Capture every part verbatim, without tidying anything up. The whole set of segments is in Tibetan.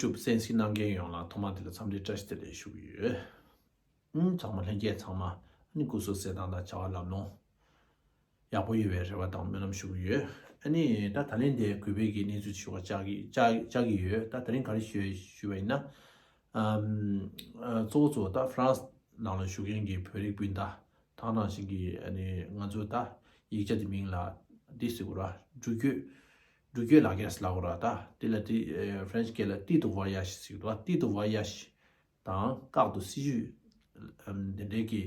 ཞུ་གསན་གཟིགས་གནང་མཁན་ཡོངས་ལ་ཐོག་མ་དེ་ལ་འཚམས་འདྲི་བཀྲ་ཤིས་བདེ་ལེགས་ཞུ་གི་ཡོད། ཨུམ། ཚང་མ་ལྷན་རྒྱས་ཚང་མ་ཨ་ནི་སྐུ་གཟུགས་གསལ་ཐང་དང་བྱ་བ་ལམ་ལྷོང་ཡག་པོ་ཡོད་པའི་རེ་བ་དང་སྨོན་ལམ་ཞུ་གི་ཡོད། ཨ་ནི་ད་ད་ལན་དེ་གུས་པའི་གི་གནས་ཚུལ་ཞུ་བ་བཅར་གི་བཅར་བཅར་གི་ཡོད། ད་ད་རིང་ག་རེ་ཞུ་ཞུས་པ་ཡིན་ན། ཨམ། ཨ། གཙོ་བོ་གཙོ་བོ་ད་ཧྥ་རན་སི་ནང་ལ་བཞུགས་མཁན་གྱི་བོད་རིགས་སྤུན་ཟླ་དེ་ནང་བཞིན་གྱི་ཨ་ནི་ང་ཚོ་ད་ཡིག་ཆ་དེ་མིང་ལ་འདི་ཟེར་དགོས་ར། འགྲུལ་སྐྱོད། འགྲུལ་སྐྱོད་ལག་འཁྱེར་ལབ་དགོས་ར། ད་དེ་ལ་དེ་ཨ་ཧྥ་རན་སི་སྐད་ལ་ཏི་ཏུ་ཝ་ཡ་ཤི་ཟེར་གི་འདུག་ཏི་ཏུ་ཝ་ཡ་ཤི་དང་ཀག་ཏུ་སྲི་ཞུ། ཨམ། དེ་འདྲའི་གི་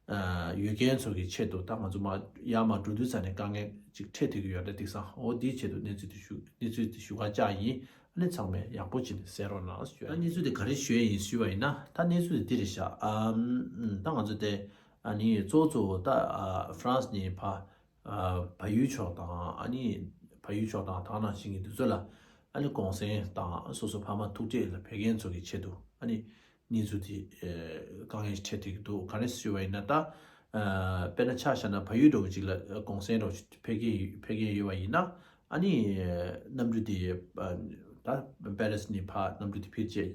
ཨ་ཡོད་མཁན་ཚོ་གི་ཆེད་དུ་ད་ང་ཚོ་མར་ཡར་མར་འགྲོ་དུས་ཙ་ནས་དཀའ་ངལ་ཅིག་འཕྲད་བསྡད་ཀྱི་ཡོད་རེད་དེང་སང་། འོ་དེའི་ཆེད་དུ་གནས་ཚུལ་དེ་ཞུ་གནས་ཚུལ་དེ་ཞུ་ག་བཅར་ཡིན། ཨ་ནི་ཚང་མས་ཡག་པོ་བྱས་ནས་གསན་རོགས་གནང་ཞུ། ད་གནས་ཚུལ་དེ་ག་རེ་ཞུ་ཡ་ཡིན་ཞུས་པ་ཡིན་ན། ད་གནས་ཚུལ་དེ་འདི་རེད་ཤག་ཨམ། ད་ང་ཚོ་དེ་ཨ་ནི་གཙོ་བོ་གཙོ་བོ་ད་ཨ་ཧྥ་རན་སི་ནས་ཕར་ཨ་བལ་ཡུལ་ཕྱོགས་དང་ཨ་ནི་བལ་ཡུལ་ཕྱོགས་དང་དེ་ནང་བཞིན་གྱི་དུས་ཚོད་ལ་ཨ་ནི་གུང་སེང་དང་སོ་སོ་ཕ་མ་ཐུག་འཕྲད་ལ་ཕེབས་མཁན་ཚོ་གི་ཆེད་དུ་ཨ་ནི་གནས་ཚུལ་དེ་ཨ་དཀའ་ངལ་ཞིག་འཕྲད་བསྡད་ཀྱི་འདུག་ག་རེ་ཞུས་པ་ཡིན་ན། ད་ཨ་དཔེར་ན་ཆ་བཞག་ན་བལ་ཡུལ་འདྲ་བོ་ཅིག་ལ་གུང་སེང་འདྲ་བོ་ཅིག་ཕེབས་མཁན་ཕེབས་མཁན་ཡོད་པ་ཡིན་ན། ཨ་ནི་གནམ་གྲུ་དེ་ཨ་ད་པེ་རི་སི་ནས་ཕར་གནམ་གྲུ་དེ་ཕེབས་རྗེས།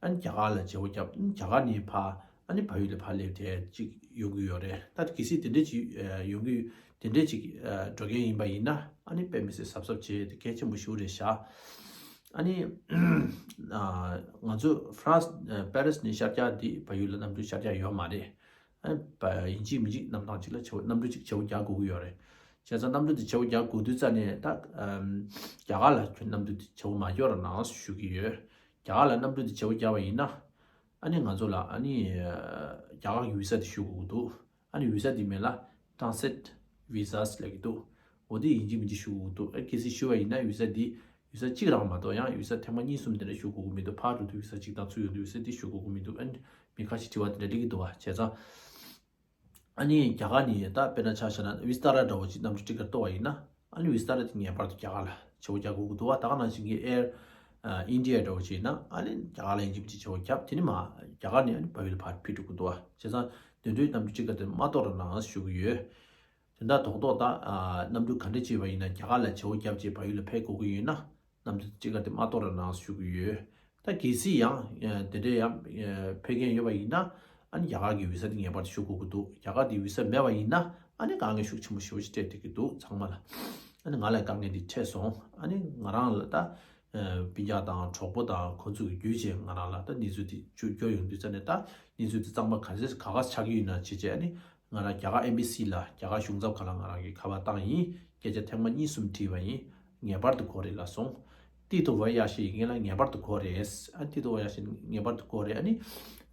ཨ་ནི་རྒྱ་གར་ལ་བརྗེ་པོ་བརྒྱབ། ཨ་ནི་རྒྱ་གར་ནས་ཕར་ཨ་ནི་བལ་ཡུལ་ལ་ཕར་སླེབས་ཏེ་ཅིག་ཡོང་གི་ཡོད་རེད། ད་གལ་སྲིད་དེ་འདྲས་ཅིག་ཨ་ཡོང་གི་དེ་འདྲས་ཅིག་ཨ་འགྲོ་མཁན་ཡིན་པ་ཡིན་ན། ཨ་ནི་དཔེ་མི་སྲིད་གཟབ་གཟབ་བྱེད་དེ་གལ་ཆེན་པོ་ཞིག་རེད་ཤག་ཨ་ནི་ཨ་ང་ཚོ་ཧྥ་རན་སི་ཨ་པེ་རི་སི་ནས་ཤར་རྒྱག་འདི་བལ་ཡུལ་ལ་གནམ་གྲུ་ཤར་རྒྱག་ཡོད་མ་རེད། ཨ་ནི་ཡིན་གཅིག་མིན་གཅིག་གནམ་ཐང་གཅིག་ལ་བརྗེ་པོ་གནམ་གྲུ་གཅིག་བརྗེ་པོ་རྒྱག་དགོས་ཀྱི་ཡོད་རེད། བྱས་ཙང་གནམ་གྲུ་དེ་བརྗེ་པོ་རྒྱག་དགོས་དུས་ཙ་ནས་ད་ཨམ་རྒྱ་གར་ལ་ཁྱོད་གནམ་གྲུ་དེ་བརྗེ་པོ་མ་རྒྱག་རོགས་གནང་ཞུ་གི་ཡོད། རྒྱ་གར་ལ་གནམ་གྲུ་དེ་བརྗེ་པོ་བརྒྱབ་པ་ཡིན་ན། ཨ་ནི་ང་ཚོ་ལ་ཨ་ནི་ཨ་རྒྱ་གར་གྱི་བི་ས་དེ་ཞུ་དགོས་ཀྱི་འདུག་ཨ་ནི་བི་ས་དེ་མིང་ལ་transit visas ལབ་ཀྱི་འདུག་འོ་དེ་ཡིན་གཅིག་མིན་གཅིག་ཞུ་དགོས་ཀྱི་འདུག་ཨ་གལ་སྲིད་ཞུ་བ་ཡིན་ན་བི་ས་དེ་བི་ས་གཅིག་རང་མ་གཏོགས་ཡང་བི་ས་ཐེངས་མ་གཉིས་གསུམ་དེ་འདྲ་ཞུ་དགོས་ཀྱི་མི་འདུག་ཕར་འགྲོ་དུས་བི་ས་གཅིག་དང་ཚུར་ཡོང་དུས་བི་ས་དེ་ཞུ་དགོས་ཀྱི་མི་འདུག་ཨ་ནི་མི་ཁ་ཤས་དྲི་བ་དེ་འདྲ་སླེབས་ཀྱི་འདུག་བ། བྱས་ཙང་ཨ་ནི་རྒྱ་གར་ནས་ད་དཔེར་ན་ཆ་བཞག་ན་ཝི་སི་ཏཱ་ར་འདྲ་བོ་ཅིག་གནམ་གྲུ་ཊི་ཀེ་ཊི་གཏོང་བ་ཡིན་ན། ཨ་ནི་ཝི་སི་ཏཱ་ར་དེ་ངེས་པར་དུ་རྒྱ་གར་ལ་བརྗེ་པོ་རྒྱག་དགོས་ཀྱི་འདུག་བ། ད་ག་ནང་བཞིན་གྱི་ཨེར་ཨ་ཨིན་ཌི་ཡ་འདྲ་བོ་ཅིག་ཡིན་ན། ཨ་ནི་རྒྱ་གར་ལ་ཡིན་གཅིག་མིན་གཅིག་བརྗེ་པོ་བརྒྱབ། དེ་ནས་མར་རྒྱ་གར་ནས་ཨ་ནི་བལ་ཡུལ་ལ་ཕར་ཕུད་འགྲོ་གི་འདུག་བ། བྱས་ཙང་དེ་འདྲའི་གནམ་གྲུ་ཊི་ཀེ་ཊི་དེ་མ་གཏོང་རོགས་གནང་ཞུ་གི་ཡོད། དོན་དག་རྡོག་རྡོག་ད་ཨ་གནམ་གྲུ་ག་འདྲ་བརྗེ་པ་ཡིན་ན་རྒྱ་གར་ལ་བརྗེ་པོ་བརྒྱབ་རྗེས་བལ་ཡུལ་ལ་ཕེབས་དགོས་ཀྱི་ཡོད་ན། གནམ་གྲུ་ཊི་ཀེ་ཊི་དེ་མ་གཏོང་རོགས་གནང་ཞུ་གི་ཡོད། ད་གལ་སྲིད་ཡང་ཨ་དེ་འདྲའི་ཡང་ཨ་ཕེབས་མཁན་ཡོད་པ་ཡིན་ན། ཨ་ནི་རྒྱ་གར་གྱི་བི་ས་དེ་ངེས་པར་དུ་ཞུ་དགོས་ཀྱི་འདུག་རྒྱ་གར་དེ་བི་ས་མེད་པ་ཡིན་ན། ཨ་ནི་དཀའ་ངལ་ཤུགས་ཆེན་པོ་ཞེ་པོ་ཅིག་འཕྲད་བསྡད་ཀྱི་འདུག་ཚང་མ་ལ། ཨ་ནི་ང་ལ་དཀའ་ངལ་འདི་འཕྲད་སོང་། ཨ་ནི་ང་རང་ལ་ད་ཨ་སྤུན་ཀྱག་དང་གྲོགས་པོ་དང་ཁོ་ཚོ་གི་བརྒྱུད་བྱས་ང་རང་ལ་ད་གནས་ཚུལ་དེ་བརྗོད་བརྗོད་ཡོང་དུས་ཙ་ནས། ད་གནས་ཚུལ་དེ་གཙང་མ་ག་ཚོད་ག་ག་ཆགས་ཀྱི་ཡོད་ན་བྱས་བྱས། ཨ་ནི་ང་རང་རྒྱ་གར་ཨེམ་བྷ་སི་ལ་རྒྱ་གར་གཞུང་ཚབ་ཁང་ལ་ང་རང་གིས་ཁ་པར་བཏང་ཡིན། སྐད་ཆ་ཐེངས་མ་གཉིས་གསུམ་དྲིས་པ་ཡིན། ངེས་པར་དུ་དགོས་རེད་ལབ་སོང་། ཏི་ཏུ་ཝ་ཡ་ཤི་ཡི་གེ་ལ་ངེས་པར་དུ་དགོས་རེད། ཨ་ཏི་ཏུ་ཝ་ཡ་ཤི་ངེས་པར་དུ་དགོས་རེད། ཨ་ནི་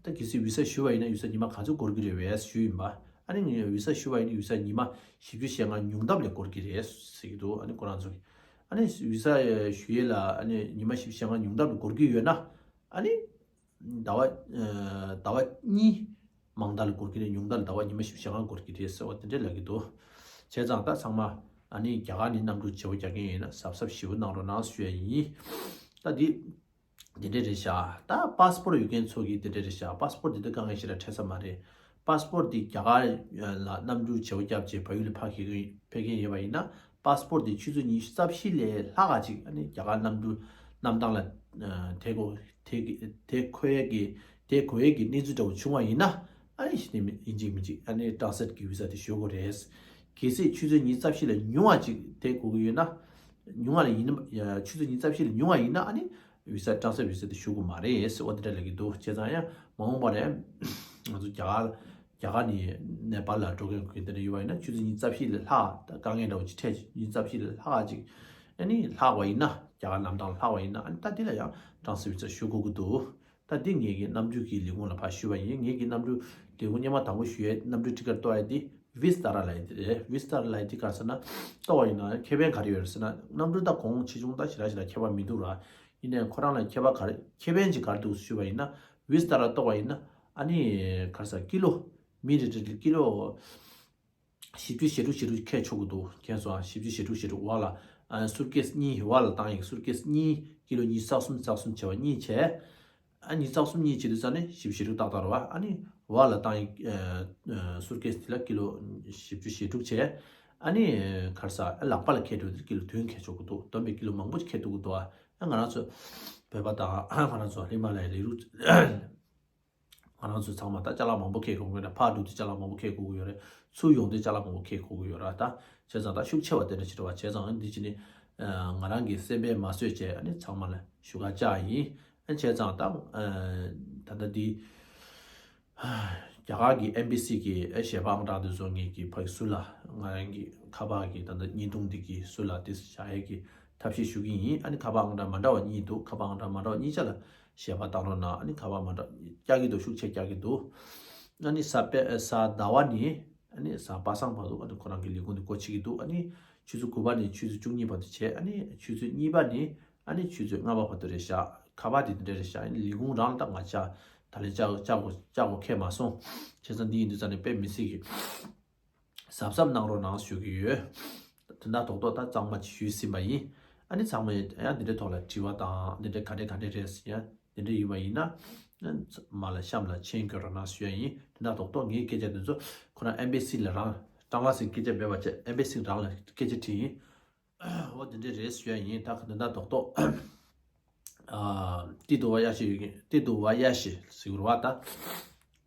ད་གལ་སྲིད་ཝི་ས་ཞུ་བ་ཡིན་ན་ཝི་ས་ཉི་མ་ག་ཚོད་འགོར་གྱི་རེད་པས་ཞུས་ཡིན་པ། ཨ་ནི་ངས་ཝི་ས་ཞུ་བ་ཡིན་ན་ཝི་ས་ཉི་མ་བཞི་བཅུ་ཞེ་ལྔ་ཉུང་མཐའ་ལ་འགོར་གྱི་རེད་ཟེར་གྱི་འདུག་ཨ་ནི་ཁོ་རང་ཚོ་གིས། ཨ་ནི་ཝི་ས་ཞུ་ཡས་ལ་ཨ་ནི་ཉི་མ་བཞི་བཅུ་ཞེ་ལྔ་ཉུང་མཐའ་ལ་འགོར་གྱི་ཡོད་ན། ཨ་ནི་ཟླ་བ་ཨ་ཟླ་བ་གཉིས་མང་མཐའ་ལ་འགོར་གྱི་རེད། ཉུང་མཐའ་ལ་ཟླ་བ་ཉི་མ་བཞི་བཅུ་ཞེ་ལྔ་འགོར་གྱི་རེད་ཟེར་བ་དེ་འདྲས་ལབ་ཀྱི་འདུག་བྱས་ཙང་ད་ཚང་མ་ཨ་ནི་རྒྱ་གར་ནས་གནམ་གྲུ་བརྗེ་པོ་རྒྱག་མཁན་ཡིན་ན་གཟབ་གཟབ་ཞེ་པོ་གནང་རོགས་གནང་ཞུ་ཡ་ཡིན། ད་འདི་དེ་འདྲས་རེད་ཤག་ད་པ་སི་པོར་ཡོད་མཁན་ཚོ་གིས་དེ་འདྲས་རེད་ཤག་པ་སི་པོར་དེ་ད་དཀའ་ངལ་ཞེ་དྲག་འཕྲད་ས་མ་རེད། པ་སི་པོར་དེ་རྒྱ་གར་ལ་གནམ་གྲུ་བརྗེ་པོ་བརྒྱབ་རྗེས་བལ་ཡུལ་ལ་ཕར་ཁྱེར་གྱི་ཕེབས་མཁན་ཡོད་པ་ཡིན་ན། པ་སི་པོར་དེ་ཆུ་ཚོད་ཉི་ཤུ་རྩ་བཞི་ལས་ལྷག་ག་ཅིག་ཨ་ནི་རྒྱ་གར་གནམ་གྲུ་གནམ་ཐང་ལ་ཨ་དེད་དགོས་དེད་དེད་དགོས་ཡས་ཀྱི་དེད་དགོས་ཡས་ཀྱི་གནས་ཚུལ་འདྲ་བོ་བྱུང་བ་ཡིན་ན། ཨ་ནི་གཞི་ནས་ཡིན་གཅིག་མིན་གཅིག་ཨ་ནི་ཊ་རན་སིཊ་གི་ཝི་ས་དེ་ཞུ་དགོས་རེད། གལ་སྲིད་ཆུ་ཚོད་ཉི་ཤུ་རྩ་བཞི་ལས་ཉུང་བ་ཅིག་དེད་དགོས་ཀྱི་ཡོད་ན། ཉུང་བ་ལ་ཡིན་ན། ཆུ་ཚོད་ཉི་ཤུ་རྩ་བཞི་ལས་ཉུང་བ་ཡིན་ན། ཨ་ནི་ཝི་ས་ཊ་རན་སིཊ་ཝི་ས་དེ་ཞུ་དགོས་མ་རེད་ཟེར་བ་དེ་འདྲ་ལབ་ཀྱི་འདུག་བྱས་ཙང་ཡང་མ་འོངས་པ་ལ་ང་ཚོ་རྒྱ་གར་རྒྱ་གར་ནས་ནེ་པཱལ་ལ་འགྲོ་མཁན་དགོས་མཁན་དེ་འདྲ་ཡོད་པ་ཡིན་ན། ཆུ་ཚོད་ཉི་ཤུ་རྩ་བཞི་ལས་ལྷག་ད་དཀའ་ངལ་འདྲ་བོ་ཅིག་འཕྲད། ཉི་ཤུ་རྩ་བཞི་ལས་ལྷག་ཅིག་ཨ་ནི་ལྷག་པ་ཡིན་ན། རྒྱ་གར་གནམ་ཐང་ལྷག་པ་ཡིན་ན། ཨ་ནི་ད་དེ་ལ་ཡང་ཊ་རན་སིཊ་ཝི་ས་ཞུ་དགོས་ཀྱི་འདུག་ད་འདི་ངེད་ཀྱི་གནམ་གྲུ་གི་ལས་ཁུངས་ལ་ཕར་ཞུས་པ་ཡིན། ངེད་ཀྱི་གནམ་གྲུ་ལས་ཁུངས་སྔོན་མ་དང་པོ་ཞུ་ཡས་གནམ་གྲུ་ཊི་ཀེཊ་གཏོང་ཡས་དེ་ཝི་སི་ཏཱ་ར་ལབ་ཡས་དེ་རེད། ཝི་སི་ཏཱ་ར་ལབ་ཡས་དེ་ག་རེ་ཟེར་ན། གཏོང་བ་ཡིན་ན་ཁེ་ཕན་ག་རེ་ཡོད་རེད་ཟེར་ན། གནམ་གྲུ་ད་གོང་ཆེ་ཆུང་ད་ཞེ་དྲག་ཞེ་དྲག་ཁྱད་པར་མི་འདུག་ར། ཡིན་ནའི་ཁོ་རང་ལ་ཁྱད་པར་ག་རེ་ཁེ་ཕན་ཅིག་ག་རེ་འདུག་ཞུས་པ་ཡིན་ན། ཝི་སི་ཏཱ་ར་གཏོང་བ་ཡིན་ན་ཨ་ནི་ག་རེ་ཟེར། ཀི་ལོ་མི་རེ་རེ་ལ་ཀི་ལོ་བཞི་བཅུ་ཞེ་དྲུག་ཞེ་དྲུག་ཁྱེར་ཆོག་གི་འདུག་མཁྱེན་སོང་ཨ། བཞི་བཅུ་ཞེ་དྲུག་ཞེ་དྲུག་འོག་ལ། ཨ། སུཊ་ཀེས་གཉིས་འོག་ལ་བཏང་ཡིན། སུཊ་ཀེས་གཉིས་ཀི་ལོ་ཉི་ཤུ་རྩ་གསུམ་རྩ་གསུམ་བྱས་པ་གཉིས་བྱས། ཨ་ཉི་ཤུ་རྩ་གསུམ་གཉིས་བྱེད་དུས་ཙ་ནས་བཞི་བཅུ་ཞེ་དྲུག་ཏག་ཏག་རེད་བ། ཨ་ནི་འོག་ལ་བཏང་ཡིན། ཨ། ཨ། སུཊ་ཀེས་དེ་ལ་ཀི་ལོ་བཞི་བཅུ་ཞེ་དྲུག་བྱས། ཨ་ནི་ག་རེ་ཟེར། ཨ། ལག་པ་ལ་འཁྱེར་འགྲོ་དུས་ཀི་ལོ་བདུན་འཁྱེར་ཆོག་གི་འདུག་བསྡོམས་པས་ཀི་ལོ་མང་པོ་ཅིག་འཁྱེར་ཐུབ་ཀྱི་འདུག་ཨ། ཨ་ང་རང་ཚོ་བོད་པ་དང་ང་རང་ཚོ་ཧི་མ་ལ་ཡའི་རི་རུ། ང་རང་ཚོ་ཚང་མ་ད་ཅ་ལག་མང་པོ་འཁྱེར་དགོས་ཀྱི་རེད། ཕར་འགྲོ་དུས་ཅ་ལག་མང་པོ་འཁྱེར་དགོས་ཀྱི་ཡོད་རེད། ཚུར་ཡོང་དུས་ཅ་ལག་མང་པོ་འཁྱེར་དགོས་ཀྱི་ཡོད་རེད། ད་བྱས་ཙང་ད་ཤུགས་ཆེ་བ་དེ་འདྲ་ཞིག་རེད་བ། བྱས་ཙང་འདི་ཅི་ནི་ང་རང་གི་སེམས་པས་མ་བཟོད་བྱས་ཨ་ནི་ཚང་མ་ལ་ཞུ་ག་བཅར་ཡིན། ཨ་བྱས་ཙང་ད་ད་ལྟ་འདི་རྒྱ་གར་གྱི་ཨེམ་བྷེ་སི་གི་ཨ་གཞས་པ་ཨང་གྲངས་དེ་ཚོ་ངེད་ཀྱི་ཕ་གི་ཟུར་ལ་ང་རང་གི་ཁ་པར་གྱི་ད་ལྟ་བརྙན་ཐུང་འདི་གི་ཟུར་ལ་དེ་བཞག་ཡས་ཀྱི་ཐབས་ཤེས་ཞུ་གི་ཡིན། ཨ་ནི་ཁ་པར་ཨང་གྲངས་མ་འདྲ་བ་གཉིས་འདུག་ཁ་པར་ཨང་གྲངས་མ་འདྲ་བ་གཉིས་ཆ་ལ་གཞས་པ་བཏང་རོགས་གནང་། ཨ་ནི་ཁ་པར་མ་འདྲ་བརྒྱབ་ཀྱི་འདུག་ཤུགས་ཆེ་བརྒྱབ་ཀྱི་འདུག་ཨ་ནི་གཟའ་པ་གཟའ་ཟླ་བ་ནས་ཨ་ནི་གཟའ་པ་སངས་བར་དུ་ཨ་ནི་ཁོ་རང་གི་ལས་ཁུངས་དེ་སྒོ་ཕྱེ་གི་འདུག་ཨ་ནི་ཆུ་ཚོད་དགུ་པ་ནས་ཆུ་ཚོད་བཅུ་གཉིས་བར་དུ་བྱས། ཨ་ནི་ཆུ་ཚོད་གཉིས་པ་ནས་ཨ་ནི་ཆུ་ཚོད་ལྔ་པ་བར་དུ་རེད་བཞག་ཁ་པར་དེ་དེ་འདྲ་རེད་བཞག་ཨ་ནི་ལས་ཁུངས་རང་ལ་ད་ང་ཅག་ད་ལན་བཅར་བཅར་དགོས་བཅར་དགོས་ཁེལ་མ་སོང་། བྱས་ཙང་འདི་ཡིན་དུས་ཙང་ནས་དཔེ་མི་སྲིད་ཀྱི་གཟབ་གཟབ་གནང་རོགས་གནང་ཞུ་གི་ཡོད། དོན་དག་རྡོག་རྡོག་ད་གཙང་མ་ཞུས་ཟིན་པ་ཡིན། ཨ་ནི་ཚང་མས་ཡང་འདི་འདྲའི་ཐོག་ལ་དྲི་བ་དང་འདི་འདྲའི་ག་འདྲས་ག་འདྲས་རེད་ཟེར་ཡང་འདི་འདྲས་ཡོད་པ་ཡིན་ན། མ་ལ་གཤམ་ལ་མཆན་འགོད་རོགས་གནང་ཞུ་ཡ་ཡིན། དོན་དག་རྡོག་རྡོག་ངའི་སྐད་ཆ་འདི་ཚོ་ཁོ་རང་ཨེམ་བྷེ་སི་ལ་རང་སྤྲང་ལ་ཟིན་སྐད་ཆ་མེད་པ་བྱས་ཨེམ་བྷེ་སི་རང་ལ་སྐད་ཆ་དྲིས་ཡིན། འོ་དེ་འདྲས་རེད་ཞུ་ཡ་ཡིན། ད་ག་དོན་དག་རྡོག་རྡོག་ཏི་ཏུ་བ་ཡ་ཤི་ཡོད་མཁན། ཏི་ཏུ་བ་ཡ་ཤི་ཟེར་གི་རེད་བ་ད།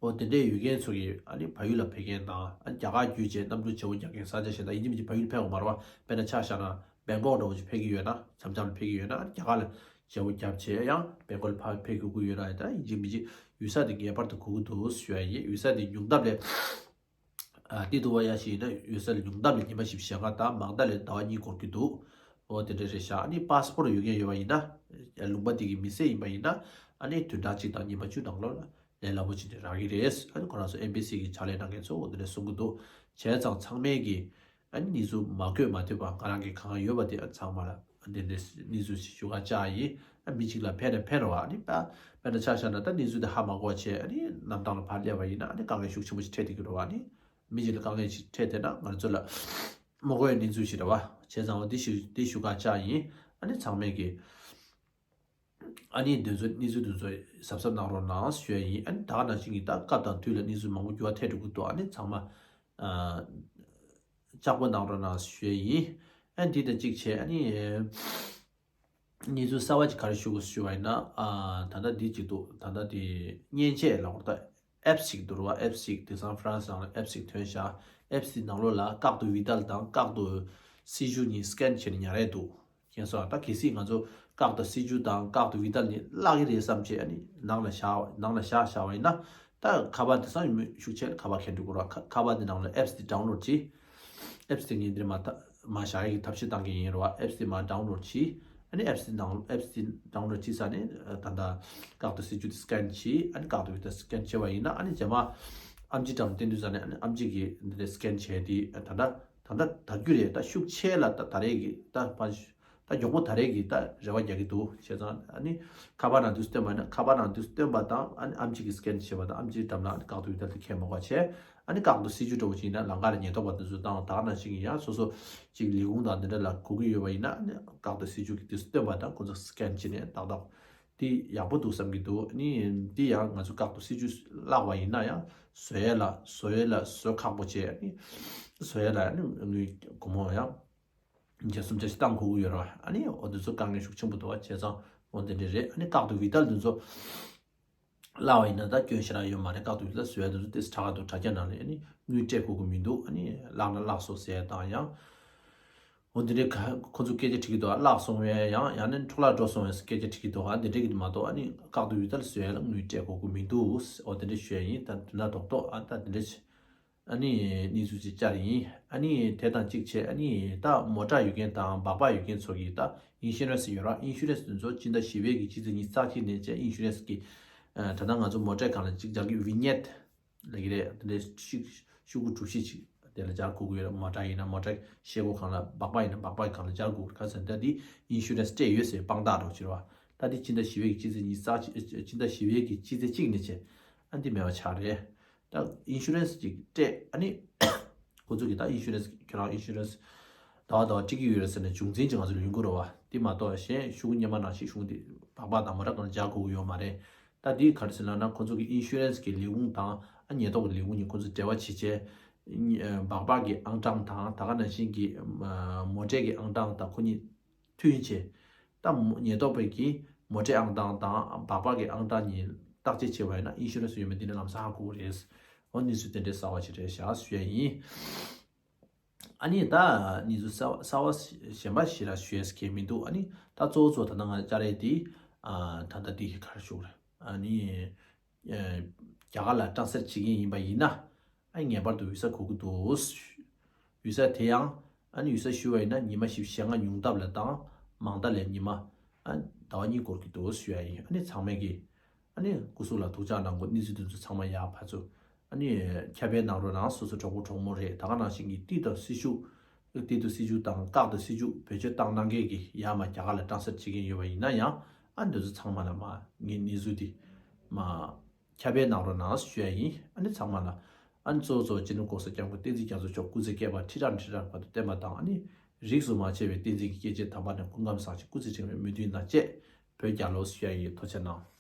འོ་དེ་འདྲས་ཡོད་མཁན་ཚོ་གིས་ཨ་ནི་བལ་ཡུལ་ལ་ཕེབས་མཁན་དང་ཨ་ནི་རྒྱ་གར་བརྒྱུད་བྱས་གནམ་གྲུ་བརྗེ་པོ་རྒྱག་མཁན་ས་ཆ་གཞན་དག་ཡིན་གཅིག་མིན་གཅིག་བལ་ཡུལ་ཕེབས་དགོས་མ་རེད་བ། དཔེར་ན་ཆ་བཞག་ན་བེང་ཀོག་འདྲ་བོ་ཅིག་ཕེབས་ཀྱི་ཡོད་ན་འཆམ་འཆམ་ལ་ཕེབས་ཀྱི་ཡོད་ན་ཨ་ནི་རྒྱ་གར་ལ་བརྗེ་པོ་བརྒྱབ་བྱས་ཡང་བེང་ཀོག་ལ་ཕར་ཕེབས་དགོས་ཀྱི་ཡོད་ན་ད་ཡིན་གཅིག་མིན་གཅིག་ཡུལ་ས་དེ་ངེས་པར་དུ་དགོས་ཀྱི་འདུག་ཞུ་ཡ་ཡིན། ཡུལ་ས་དེ་ཉུང་མཐའ་ལ། ཨ་ཏི་ཏུ་བ་ཡ་ཤི་ཡིན་ན་ཡུལ་ས་ལ་ཉུང་མཐའ་ལ་ཉི་མ་བཞི་བཅུ་ཞེ་ལྔ་དང་མང་མཐའ་ལ་ཟླ་བ་གཉིས་འགོར་གྱི་འདུག་འོ་དེ་འདྲ་རེད་ཤག་ཨ་ནི་པ་སི་པོར་ཡོད་མཁན་ཡོད་པ་ཡིན་ན་ལུང་པ་དེ་གི་མི་སེར་ཡིན་པ་ཡིན་ན་ཨ་ནི་བདུན་ཕྲག་གཅིག་དང་ཉི་མ་བཅུ་ནང་ལོགས་ལ་ལས་སླ་པོ་ཅིག་དེ་རག་གི་རེད། ཨ་ནི་ཁོ་རང་ཚོ་ཨེམ་བྷེ་སི་གི་ཕྱག་ལས་གནང་མཁན་ཚོ་འོ་དེ་འདྲ་གསུང་གི་འདུག་བྱས་ཙང་ཚང་མས་ཀྱི་ཨ་ནི་གནས་ཚུལ་མ་གོ་མ་ཐོས་པ་ང་རང་གི་གང་ཡོད་པ་དེ་ཚང་མ་ལ་དེ་འདྲའི་གནས་ཚུལ་ཞིག་ཞུ་ག་བཅར་ཡིན། ཨ་མི་གཅིག་ལ་ཕན་ན་ཕན་རེད་བ། ཨ་ནི་ད་དཔེར་ན་ཆ་བཞག་ན་ད་གནས་ཚུལ་དེ་ཧ་མ་གོ་བ་བྱས་ཨ་ནི་གནམ་ཐང་ལ་ཕར་སླེབས་པ་ཡིན་ན་ཨ་ནི་དཀའ་ངལ་ཤུགས་ཆེན་པོ་ཞིག་འཕྲད་བསྡད་ཀྱི་རེད་བ། ཨ་ནི་མི་གཅིག་ལ་དཀའ་ངལ་ཞིག་འཕྲད་བསྡད་ན་ང་ཚོ་ལ་མ་གོ་བའི་གནས་ཚུལ་ཞིག་རེད་བ། བྱས་ཙང་འོ་འདི་ཞིག་འདི་ཞུ་ག་བཅར་ཡིན། ཨ་ནི་ཚང་མས་ཀྱི་ཨ་ནི་འདི་ཚོ་གནས་ཚུལ་འདི་ཚོ་གཟབ་གཟབ་གནང་རོགས་གནང་ཞུ་ཡ་ཡིན། ཨ་ནི་ད་ག་ནང་བཞིན་གྱི་ད་སྐབས་དང་དུས་ལ་གནས་ཚུལ་མང་པོ་འགྱུར་བ་ཐེབས་འགྲོ་གི་འདུག་ཨ་ནི་ཚང་མ་ཨ་ལྕགས་པོ་གནང་རོགས་གནང་ཞུ་ཡ་ཡིན། ཨ་ནི་འདི་དང་གཅིག་བྱས་ཨ་ནི་གནས་ཚུལ་གསར་བ་ཅིག་ག་རེ་ཞུ་དགོས་ཞུ་བ་ཡིན་ན། ཨ་ད་ལྟ་འདི་གཅིག་འདུག་ད་ལྟ་དེ་མཉེན་ཆས་ལ་འོ་ད་ཨེབ་ཞིག་འདུག་ར་བ། ཨེབ་ཞིག་དེང་སང་ཧྥ་རན་སི་ནང་ལ་ཨེབ་ཞིག་ཐོན་ཤག་ཨེབ་དེ་ནང་ལོགས་ལ་ཀག་ཏུ་ཝི་ཏལ་དང་ཀག་ཏུ་སི་ཇུ་གཉིས་སི་ཀེན་བྱས་ནས་ཉར་ཡས་འདུག་མཁྱེན་སོང་། ད་གལ་སྲིད་ང་ཚོ་ཀག་ཏུ་སི་ཇུ་དང་ཀག་ཏུ་ཝི་ཏལ་གཉིས་བརླག་གི་རེད་བསམ་བྱས་ཨ་ནི་ནང་ལ་བཞག་ནང་ལ་བཞག་བཞག་པ་ཡིན་ན་ད་ཁ་པར་དེང་སང་ཡོད་མེད་ཤུགས་ཆེ་ཁ་པར་འཁྱེར་འགྲོ་དགོས་ར། ཁ་ཁ་པར་དེ་ནང་ལ་ཨེབ་དེ་ཌའུན་ལོཌ་བྱེད། ཨེབ་དེ་ངས་འདིར་མ་ད་མ་བཞག་ཡག་གི་ཐབས་ཤེས་བཏང་གི་ཡིན་ར་བ། ཨེབ་དེ་མ་ཌའུན་ལོཌ་བྱེད། ཨ་ནི་ཨེབ་དེ་ནང་ཨེབ་དེ་ཌའུན་ལོཌ་བྱེད་ས་ནས་ད་ལྟ་ཀག་ཏུ་སི་ཇུ་དེ་སི་ཀེན་བྱེད། ཨ་ནི་ཀག་ཏུ་ཝི་ཏལ་སི་ཀེན་བྱས་པ་ཡིན་ན་ཨ་ནི་རྗེས་མ་ཨེམ་ཆི་འགྲམ་བསྟན་དུས་ས་ནས་ཨ་ནི་ཨེམ་ཆི་གིས་འདི་འདྲ་སི་ཀེན་བྱས་དེ་ད་ལྟ་ད་ལྟ་ད་རྒྱུ་རེད། ད་ཤུགས་ཆེ་ལ་ད་ད་རེས་ཀྱི་ད་ཕ་ད་མགྱོགས་པོ་ད་རེས་ཀྱི་ད་རེ་བ་རྒྱག་གི་འདུག་བྱས་ཙང་ཨ་ནི་ཁ་པར་ནང་དུ་སྟོན་པ་ན་ཁ་པར་ནང་དུ་སྟོན་པ་དང་ཨ་ནི་ཨེམ་ཆི་གིས་སི་ཀེན་བྱས་པ་དང་ཨེམ་ཆི་འགྲམ་ལ་ཨ་ནི་ཀག་ཏུ་ཝི་ཏལ་དེ་འཁྱེར་མ་དགོས་བྱས། ཨ་ནི་ཀག་ཏུ་སི་ཇུ་འདྲ་བོ་ཅིག་ཡིན་ན་ལམ་ཁ་ལ་ཉེན་རྟོག་པ་དེ་ཚོ་དང་ད་ག་ནང་བཞིན་ཡང་སོ་སོ་ཅིག་ལས་ཁུངས་དང་འདི་འདྲ་ལ་དགོས་ཀྱི་ཡོད་པ་ཡིན་ན་ཨ་ནི་ཀག་ཏུ་སི་ཇུ་གིས་དེ་སྟོན་པ་དང་ཁོ་ཚོ་སི་ཀེན་བྱས་ནས་ཏག་ཏག་དེ་ཡག་པོ་འདུག་བསམ་གྱི་འདུག་ཨ་ནི་འདི་ཡང་ང་ཚོ་ཀག་ཏུ་སི་ཇུ་བརླག་པ་ཡིན་ན་ཡང་བཟོ་ཡས་ལ་བཟོ་ཡས་ལ་བཟོ་ཁག་པོ་བྱས། ཨ་ནི་བཟོ་ཡས་ལ་ཨ་ནི་དངུལ་སྒོར་མོ་ཡང་བརྒྱ་སུམ་བརྒྱ་ཞིག་བཏང་དགོས་ཀྱི་ཡོད་རེད་བ། ཨ་ནི་འོ་དེ་ཚོ་དཀའ་ངལ་ཤུགས་ཆེན་པོ་འདུག་བ། བྱས་ཙང་འོ་དེ་འདྲ་རེད། ཨ་ནི་ཀག་ཏུ་ཝི་ཏལ་དེ་ཚོ་བརླག་པ་ཡིན་ན་ད་སྐྱོན་ཞེ་དྲག་ཡོད་མ་རེད། ཀག་ཏུ་ཝི་ཏལ་བཟོ་ཡས་དེ་ཚོ་ཏོག་ཙམ་དྲག་ག་འདུག་དྲ་རྒྱ་ནང་ལ་ཨ་ནི་དངུལ་སྤྲད་དགོས་ཀྱི་མི་འདུག་ཨ་ནི་བརླག་ན་བརླག་སོང་ཟེར་ཡས་དང་ཡང་འོ་དེ་འདྲའི་ཁ་ཁོ་ཚོ་སྐད་ཆ་དྲིས་ཀྱི་འདུག་ཨ་བརླག་སོང་བས་ཡང་ཡང་ན་འཕྲོ་བརླག་འགྲོ་སོང་བས་སྐད་ཆ་དྲིས་ཀྱི་འདུག་ཨ་དེ་འདྲ་གི་མ་གཏོགས་ཨ་ནི་ཀག་ཏུ་ཝི་ཏལ་བཟོ་ཡས་ལ་དངུལ་སྤྲད་དགོས་ཀྱི་མི་འདུག་འོ་དེ་འདྲ་ཞུ་ཡས་ཡིན། ད་དོན་དག་རྡོག་རྡོག་ཨ་ད་དེ་འདྲ་ཨ་ནི་གནས་ཚུལ་ཅིག་བཅར་ཡིན། ཨ་ནི་དེ་དང་གཅིག་བྱས་ཨ་ནི་ད་མོ་ཊ་ཡོད་མཁན་དང་སྦག་སྦག་ཡོད་མཁན་ཚོ་གིས་ད་ཨིན་ཤུ་རན་སི་ཡོད་ར། ཨིན་ཤུ་རན་སི་དེ་ཚོ་སྤྱི་ཟླ་བཞི་པའི་གི་སྤྱི་ཚེས་ཉི་ཤུ་རྩ་གཅིག་ནས་བྱས་ཨིན་ཤུ་རན་སི་གི་ད་ལྟ་ང་ཚོ་མོ་ཊའི་སྒང་ལ་གཅིག་སྦྱར་གི་ཝི་ཉེད་ལབ་གི་རེད། དེ་འདྲའི་ཤོག་ཤོག་གུ་གྲུ་བཞི་ཅིག་དེ་ལ་སྦྱར་དགོས་ཀྱི་ཡོད་ར། མོ་ཊ་ཡིན་ན་མོ་ཊའི་ཤེལ་སྒོ་སྒང་ལ་སྦག་སྦག་ཡིན་ན་སྦག་སྦག་སྒང་ལ་སྦྱར་དགོས་ག་ཟེར་ད་འདི་ཨིན་ཤུ་རན་སི་སྤྲད་ཡོད་ཟེར་དཔང་རྟགས་འདྲ་བོ་ཅིག་རེད་བ། ད་འདི་སྤྱི་ཟླ་བཞི་པའི་གི་སྤྱི་ཚེས་ཉི་ཤུ་རྩ་གཅིག་སྤྱི་ཟླ་བཞི་པའི་གི་སྤྱི་ཚེས་གཅིག་ནས་བྱས་ཨ་འདི་མེད་པ་ཆགས་རེད། ད་ཨིན་ཤུ་རན་སི་ཅིག་སྤྲད་ཨ་ནི་ཁོ་ཚོ་གིས་ད་ཨིན་ཤུ་རན་སི་ཁྱེད་རང་ཨིན་ཤུ་རན་སི་ཟླ་བ་ཟླ་བ་སྤྲད་ཀྱི་ཡོད་རེད་ཟེར་ནས་རྒྱུ་མཚན་ཅིག་ང་ཚོ་ལ་ཡོང་གི་རེད་བ། དེ་མ་གཏོགས་གཞན་ཤོག་གུ་སྔོན་མ་ནང་བཞིན་ཤོག་གུ་དེ་སྦག་སྦག་དང་མོ་ཊ་སྒང་ལ་སྦྱར་དགོས་ཀྱི་ཡོད་མ་རེད། ད་འདི་ག་རེ་ཟེར་ལབ་ན་ཁོ་ཚོ་གི་ཨིན་ཤུ་རན་སི་གི་ལས་ཁུངས་དང་ཨ་ཉེན་རྟོག་གི་ལས་ཁུངས་གཉིས་ཁོ་ཚོ་འབྲེལ་བ་བྱེད་བྱས་སྦག་སྦག་གི་ཨང་གྲངས་དང་ད་ག་ནང་བཞིན་གྱི་མོ་ཊའི་གི་ཨང་གྲངས་དང་ཁོ་གཉིས་མཐུན་བྱས་ ད་མོ་ཉེན་རྟོག་པས་ཀྱིས་མོ་ཊའི་ཨང་གྲངས་དང་སྦག་སྦག་གི་ཨང་གྲངས་གཉིས་བརྟག་དཔྱད་བྱས་པ་ཡིན་ན་ཨིན་ཤུ་རན་སི་ཡོད་མེད་འདི་ནས་ལམ་སང་ཧ་གོ་གི་རེད། འོ་གནས་ཚུལ་དེ་འདྲའི་གསར་བ་ཞིག་རེད་བཞག་ཞུ་ཡ་ཡིན། ཨ་ནི་ད་གནས་ཚུལ་གསར་བ་གསར་བ་གཞན་པ་ཞིག་ར་ཞུ་ཡས་ཀྱི་མི་འདུག་ཨ་ནི་ད་གཙོ་བོ་གཙོ་ད་ལྟ་ང་བཅར་ཡས་དེ་ཨ་ད་ལྟ་དེ་ག་རེ་ཞུ་དགོས་རེད། ཨ་ནི་ཨ་རྒྱ་གར་ལ་སྐྲང་སེར་བྱེད་མཁན་ཡིན་པ་ཡིན་ན་ཨ་ངེས་པར་དུ་ཝི་ས་དགོས་ཀྱི་འདུག་ཝི་ས་དེ་ཡང་ཨ་ནི་ཝི་ས་ཞུ་བ་ཡིན་ན་ཉི་མ་བཞི་བཅུ་ཞེ་ལྔ་ཉུང་མཐའ་ལ་དང་མང་མཐའ་ལ་ཉི་མ་ཨ་ཟླ་བ་གཉིས་འགོར་གྱི་འདུག་ཞུ་ཡ་ཡིན། ཨ་ནི་ཚང་མས་ཀྱི་ཨ་ནི་སྐུ་གཟུགས་ལ་སྡུག་ཅག་གནང་དགོས། གནས་ཚུལ་འདི་ཚོ་ཚང་མ་ཡག་ཕར་ཚུར་ཨ་ནི་ཁྱབ་སྤེལ་གནང་རོགས་གནང་། སོ་སོ་གྲོགས་པོ་གྲོགས་མོ་རེད། ད་ག་ནང་བཞིན་གྱི་ཏིག་ཏུ་སྲིད་ཇུས་ཏིག་ཏུ་སྲིད་ཇུས་དང་ཀག་ཏུ་སྲིད་ཇུས་བེད་སྤྱོད་བཏང་གནང་མཁན་གྱི་ཡར་མར་རྒྱ་གར་ལ་སྐྲང་སེར་བྱེད་མཁན་ཡོད་པ་ཡིན་ན་ཡང་ཨ་འདི་ཚོ་ཚང་མ་ལ་མ་ངས་གནས་ཚུལ་འདི་མ་ཁྱབ་སྤེལ་གནང་རོགས་གནང་ཞུ་ཡ་ཡིན། ཨ་ནི་ཚང་མ་ལ་ཨ་ནི་གཙོ་བོ་གཙོ་བོ་སྤྱི་ནོར་༸གོང་ས་༸སྐྱབས་མགོན་བསྟན་འཛིན་རྒྱ་མཚོ་མཆོག་སྐུ་ཚེ་བསྐལ་པ་ཁྲི་ཕྲག་ཁྲི་ཕྲག་བར་དུ་བརྟན་པ་དང་ཨ་ནི་རིས་སུ་མ་ཆད་པའི་བསྟན་འཛིན་གྱི་སྐྱེས་ཆེན་དམ་པ་རྣམས་སྐུ་ཁམས་བཟང་ཞིང་སྐུ་ཚེ་ཁྲི་ཕྲག་སྨོན་འདུན་གནང་བཅས་བོད་རྒྱལ་ལོ་ཞུ་ཡ་ཡིན། ཐུགས་རྗེ་གནང་།